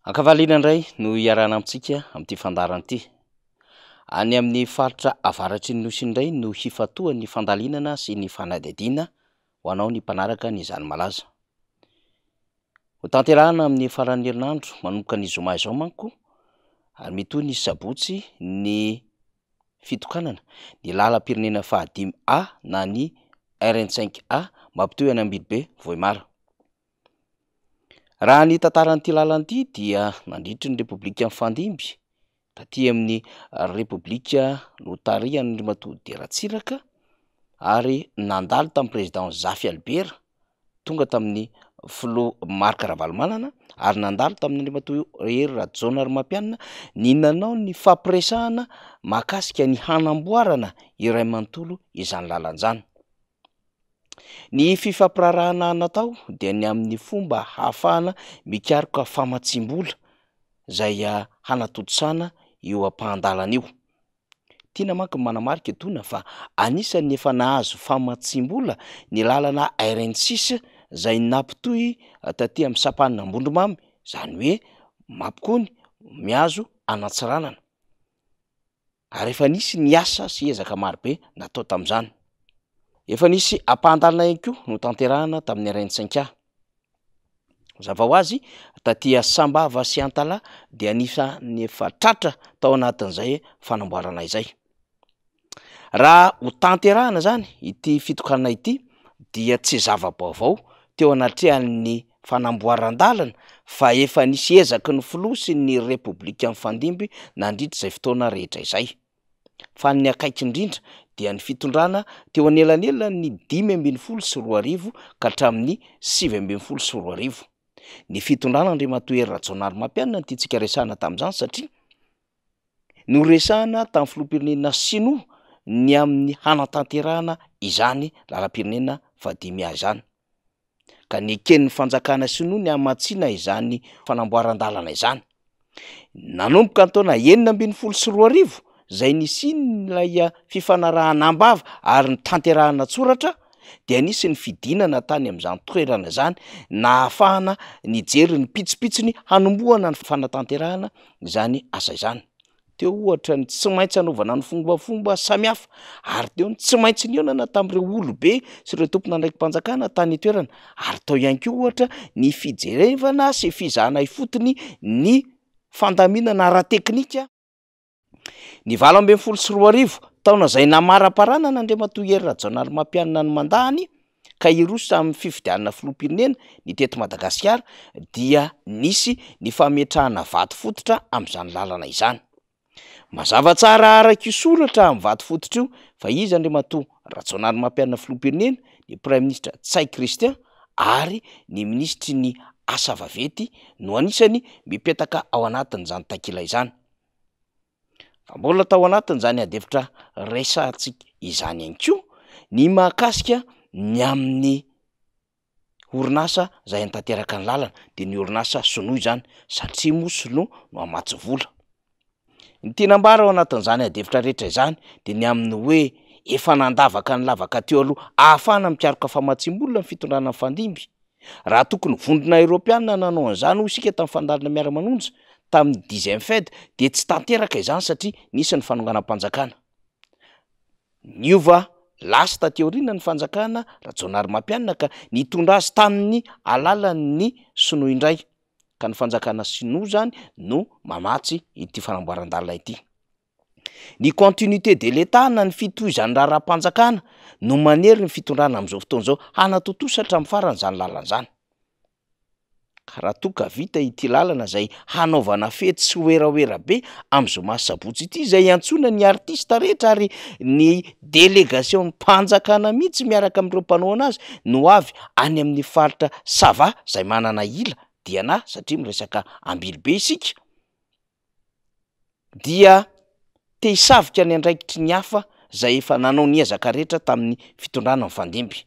Ankavaliana indray no hiarahana amintsika amin'ity fandaharana ity. Any amin'ny faritra avaratry ny Nosy indray no hifantohan'ny fandalinana sy ny fanadihadiana ho anao ny mpanaraka ny Izany Malaza. Hotanterahina amin'ny faran'ny herinandro manomboka ny zoma izao manko ary mitohy ny sabotsy ny fitokanana ny lalam-pirenena fahadimy A na ny RN cinq A mampitohy an'i Ambilobe Vohemar. Raha ny tantaran'ity lalana ity dia nandritry ny Repoblika nifandimby taty amin'ny Repoblika notarihan'Andriamatoa Didier Ratsiraka ary nandalo tamin'ny Président Zafy Albert, tonga tamin'ny Filoha Marc Ravalomanana ary nandalo tamin'ny Andriamatoa Hery Rajaonarimampianina ny nanao ny fampiresahana mahakasika ny hanamboarana iray manontolo izany lalana izany. Ny fifampiraharahana natao dia ny amin'ny fomba hahafahana mikaroka famatsiam-bola izay hanatontosana io ampahan-dalana io. Tiana manko ny manamarika etoana fa anisan'ny efa nahazo famatsiam-bola ny lalana RN six izay nampitohy taty amin'ny sampanina Ambondromamy, izany hoe Mampikony mihazo an'Antsiranana. Ary efa nisy ny asa sy ezaka marobe natao tamin'izany. Efa nisy ampahan-dalana ihany koa notanterahana tamin'ny RN cinq A. Mazava ho azy, taty Sambava sy Antalaha dia anisan'ny efa tratra tao anatin'izay fanamboarana izay. Raha ho tanterahana izany ity fitokanana ity dia tsy zava-baovao teo anatrehan'ny fanamboaran-dalana fa efa nisy ezaky ny filoha sy ny repoblika nifandimby nandritra izay fotoana rehetra izay. Fa ny akaiky indrindra dia ny fitondrana teo anelanelan'ny 2015 ka hatramin'ny 2019. Ny fitondrana Andriamatoa Hery Rajaonarimampianina no tiantsika resahana tamin'izany satria noresahana tamin'ny filoham-pirenena sinoa ny amin'ny hanatanterahana izany lalam-pirenena fahadimy A izany. Ka neken'ny fanjakana sinoa ny hamatsiana izany fanamboaran-dalana izany. Nanomboka ny taona 2016 izay nisian'ilay fifanarahana am-bava ary notanterahana an-tsoratra dia nisy ny fidinana tany amin'izany toerana izany nahafahana nijery ny pitsopitsony hanombohana ny fanatanterahana izany asa izany. Teo ohatra ny tsy maintsy hanaovana ny fombafomba samihafa ary teo ny tsy maintsy nihaonana tamin'ireo olobe sy ireo tompon'andraiki-panjakana tany an-toerana ary tao ihany koa ohatra ny fijerevana sy fizahana ifotony ny fandaminana ara-teknika. Ny 2018, taona izay namaraparanana Andriamatoa Hery Rajaonarimampianina ny mandany ka hiroso tamin'ny fifidianana filoham-pirenena ny teto Madagasikara dia nisy ny fametrahana vato fototra amin'izany lalana izany. Mazava tsara araka io soratra amin'ny vato fototra io fa izy Andriamatoa Rajaonarimampianina filoham-pirenena, ny Praiminisitra Ntsay Christian ary ny minisitry ny asa vaventy no anisany mipetaka ao anatin'izany takila izany. Fa mbola tao anatin'izany adihevitra resahantsika izany ihany koa ny mahakasika ny amin'ny orinasa izay hanatanteraka ny lalana, dia ny orinasa sinoa izany, satria moa sinoa no hamatsy vola. Ny tiana ambara ao anatin'izany adihevitra rehetra izany dia ny amin'ny hoe efa nandavaka ny lavaka teo aloha ahafahana mikaroka famatsiam-bola ny fitondrana mifandimby. Raha tokony vondrona eoropeana nanao an'izany hoy isika tamin'ny fandaharana miara-manonja tamin'ny dixième Fed dia tsy tanteraka izany satria nisy ny fanonganam-panjakana. Niova lasa taty aoriana ny fanjakana Rajaonarimampianina ka nitondra azy tamin'ny alalan'ny sinoa indray ka ny fanjakana sinoa izany no mamatsy ity fanamboaran-dalana ity. Ny continuité de l'Etat na ny fitohizan'ny raharaham-panjakana no manery ny fitondrana amin'izao fotoana izao hanatontosa hatramin'ny farany izany lalana izany. Ka raha toa ka vita ity lalana izay hanaovana fety sy werawera be amin'ny zoma sy sabotsy ity izay iantsoana ny artista rehetra ary ny délégation mpanjakana mihitsy miaraka amin'ireo mpanohana azy no avy any amin'ny faritra Sava izay manana ila diana satria miresaka Ambilobe isika dia te hisavika ny andraikitry ny hafa izay efa nanao ny ezaka rehetra tamin'ny fitondrana mifandimby.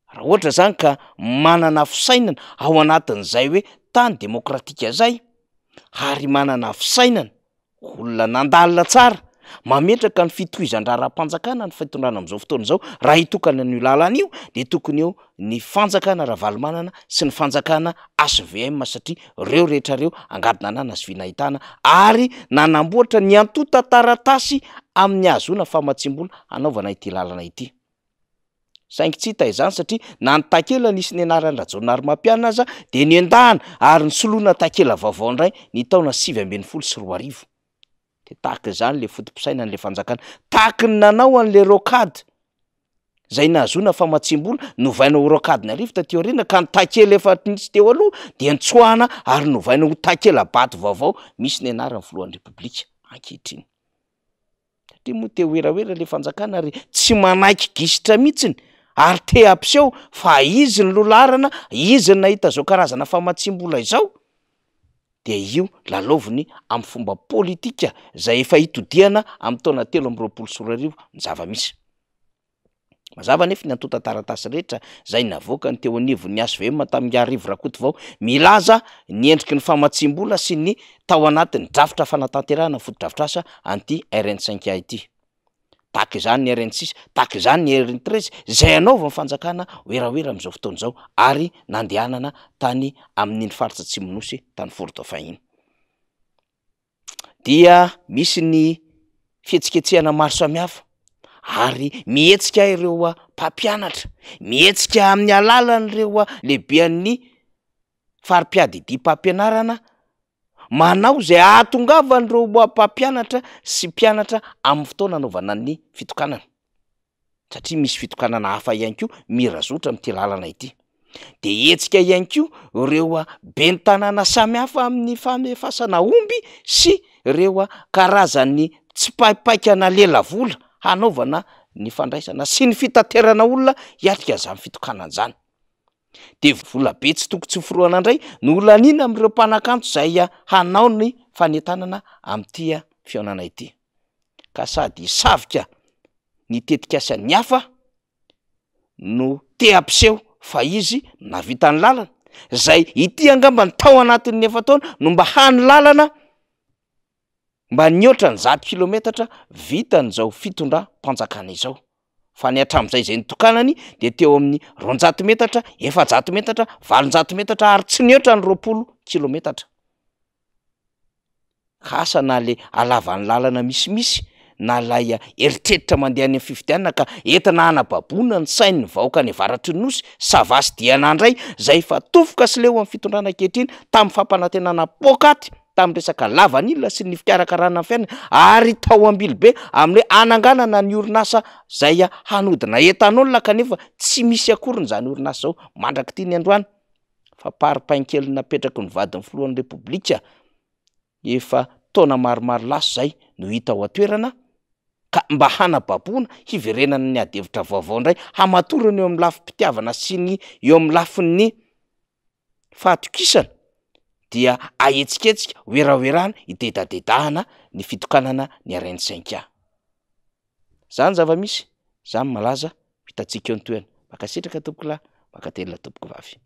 Raha ohatra izany ka manana fisainana ao anatin'izay hoe tany demokratika izay ary manana fisainana, olona nandalina tsara. Mametraka ny fitohizan-draharaham-panjakana ny fitondrana amin'izao fotoana izao, raha hitokana an'io lalana io dia tokony eo ny fanjakana Ravalomanana sy ny fanjakana HVM satria reo rehetra reo angady nanana sy vy nahitana ary nanamboatra ny antontan-taratasy amin'ny hahazoana famatsiam-bola hanaovana ity lalana ity. Saingy tsy hita izany satria na ny takela nisy ny anaran'i Rajaonarimampianina aza dia nendahana ary nisoloana takela vaovao indray ny taona 2019. De tahaka izany le foto-pisainan'le fanjakana, tahaky ny nanao an'le rocade zay nahazoana famatsiam-bola, novaina ho rocade ny arivo taty aoriana ka ny takela efa nisy teo aloha dia nitsoahana ary novaina ho takela-bato vaovao misy ny anaran'ny filohan'ny repoblika ankehitriny. Satria moa te ho werawera le fanjakana ary tsy manaiky gisitra mihitsiny ary te hampiseho fa izy ny loha-laharana, izy no nahita zao karazana famatsiam-bola izao, dia io lalaoviny amin'ny fomba politika zay efa hitodihana amin'ny taona 2023 ny zava-misy. Mazava anefa ny antontan-taratasy rehetra izay navoakany teo anivon'ny HVM tamin'i Ngarivo Rakotovao milaza ny endriky ny famatsiam-bola sy ny tao anatin'ny drafitra fanatanterahana ny fotodrafitrasa an'ity RN cinq A ity. Tahaka izany ny RN six, tahaka izany ny RN treize izay anaovan'ny fanjakana werawera amin'izao fotoana izao ary nandehanana tany amin'iny faritra Atsimon'ny Nosy tany Fort Dauphin iny. Dia misy ny fihetsiketsehana maro samihafa ary mihetsika ireo mpampianatra, mihetsika amin'ny alalan'ireo lehiben'ny fari-piadidiam-pampianarana, manao izay ahatongavan'ireo mpampianatra sy mpianatra amin'ny fotoana anaovana ny fitokanana. satria misy fitokanana hafa ihany koa mirazotra amin'ity lalana ity. De hetsika ihany koa ireo ben'ny tanàna samihafa amin'ny famefasana omby sy ireo karazan'ny tsipaipaikana lelavola hanaovana ny fandraisana sy ny fitaterana olona hiatrika an'izany fitokanana izany. De vola be tsy toko tsy forohana indray no holaniana amin'ireo mpanakanto izay hanao ny fanentanana amin'ity fihaonana ity. Ka sady hisavika ny tetikasan'ny hafa no te hampiseho fa izy nahavita ny lalana, zay ity angamba ny tao anatin'ny efa-taona no mba hany lalana mba nihoatra ny 100 kilometatra vitan'izao fitondram-panjakana izao, fa ny hatramin'izay izay nitokanany de teo amin'ny 200 metatra, 400 metatra, 800 metatra ary tsy nihoatra ny 20 kilometatra. Ka asa na le halavan'ny lalana misimisy na lay eritreritra mandeha any amin'ny fifidianana ka entina hanababoana ny sain'ny vahoaka any avaratry ny nosy, Sava sy Diana indray izay efa tofoka sy leo amin'ny fitondrana ankehitriny tamin'ny fampanantenana poakaty tamin'ny resaka lavanila sy ny fikarakarana ny fiainana ary tao Ambilobe amin'ny hoe hananganana ny orinasa izay hanodina ethanol kanefa tsy misy akoriny izany orinasa izao mandrak'ity ny androany. fa paripain-kely napetraky ny vadin'ny filohan'ny Repoblika efa taona maromaro lasa izay no hita ao an-toerana ka mba hanababoana, hiverenana ny ady hevitra vaovao indray, hamatorana eo amin'ny lafim-pitiavana sy ny eo amin'ny lafin'ny fahatokisana dia ahetsiketsika, werawerana, idedadedahana ny fitokanana ny RN cinq A. Zany zava-misy, zany malaza, hitantsika eo ny tohiny. Mankasitraka tompokolahy, mankatelina tompokovavy.